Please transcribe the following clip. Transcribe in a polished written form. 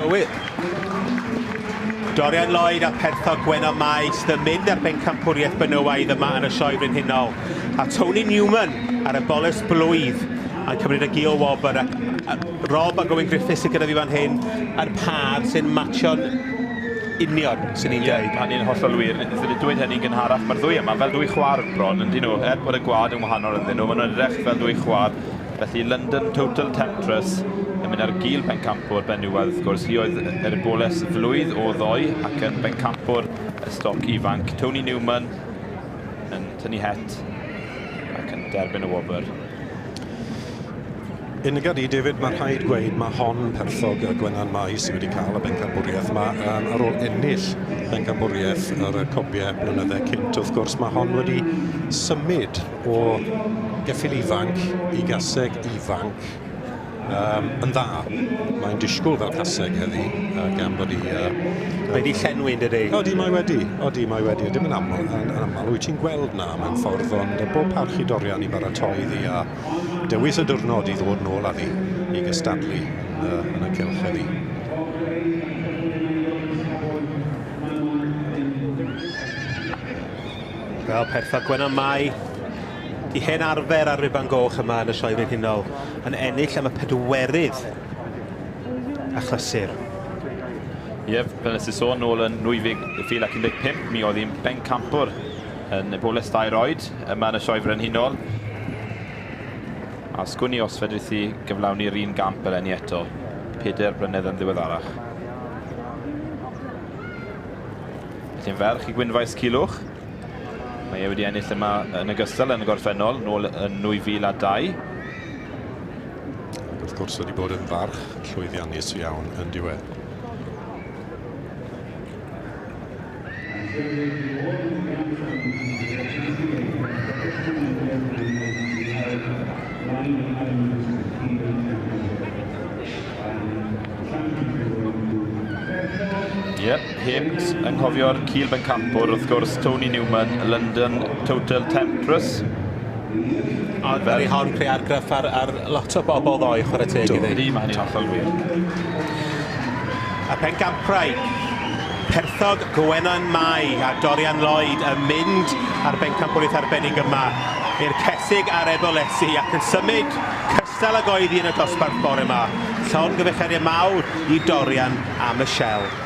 Gywir. Dorian Lloyd a Perthog Gwenno Mai sydd yn mynd ar bencampwriaeth benywaidd yma yn y Sioe Frenhinol. A Tony Newman ar y boles blwydd yn cymryd y gil wobr. Ac Rob ac Owen Griffiths sydd gyda fi fan hyn a'r pâr sy'n matcho'n union, sy'n ni'n dweud. Ie, hynny'n hollol wir. Wnaethon ni dweud hynny'n gynharach. Mae'r ddwy yma fel dwy chwaer bron, yn dyn nhw? Er bod y gwad yn wahanol ynddyn nhw, maen nhw'n edrych fel dwy chwaer. Felly London Total Temptress yn mynd ar gil bencampwr benywaidd, wrth gwrs. Hi oedd yr eboles flwydd o ddoe ac yn bencampwr y stoc ifanc. Tony Newman yn tynnu het ac yn derbyn y wobr. Yn y gad i, David, mae rhaid gweud mae hon Perthog y Gwenan Mai sydd wedi cael y bencampwriaeth yma um, ar ôl ennill bencampwriaeth ar y cobiau blynydde cynt. Wrth gwrs, mae hon wedi symud o geffyl ifanc i gaseg ifanc um, yn dda. Mae'n disgwyl fel caseg heddi, uh, gan bod i... Uh, mae wedi llenwi, yn dydi? Odi, mae wedi. Odi, mae wedi. Dim yn aml, yn, yn aml wyt ti'n gweld na mewn ffordd, ond bob parch i Dorian i baratoi iddi a dewis y diwrnod i ddod nôl â fi i gystadlu yn, uh, yn y cylch heddi. Wel, Perthog Gwenno Mai, di hen arfer ar Ruban Goch yma yn y Sioe Frenhinol, yn ennill am y pedwerydd achlysur. Ie, fel nes i sôn, nôl yn 2015, mi oedd hi'n bencampwr yn y boles dair oed yma yn y Sioe Frenhinol. A sgwn i os fedrith hi gyflawni'r un gamp eleni eto, pedair blynedd yn ddiweddarach. Felly'n ferch i Gwynfaes Cilwch. Mae e wedi ennill yma yn ogystal yn y gorffennol, nôl yn 2002. Ac wrth gwrs wedi bod yn farch llwyddiannus iawn yn diwedd. Ie, heb anghofio'r cil bencampwr, wrth gwrs, Tony Newman, London Total Temptress. Ond fel i hon creu argraff ar, ar lot o bobl ddoe, chwarae teg iddi. Ydy, mae hynny'n hollol wir. A pencampwraig, Perthog Gwenan Mai a Dorian Lloyd yn mynd ar bencampwriaeth arbennig yma i'r Cesig a'r Ebolesi ac yn symud cystal ag oedd hi yn y dosbarth bore yma. Llongyfarchiadau mawr i Dorian a Michelle.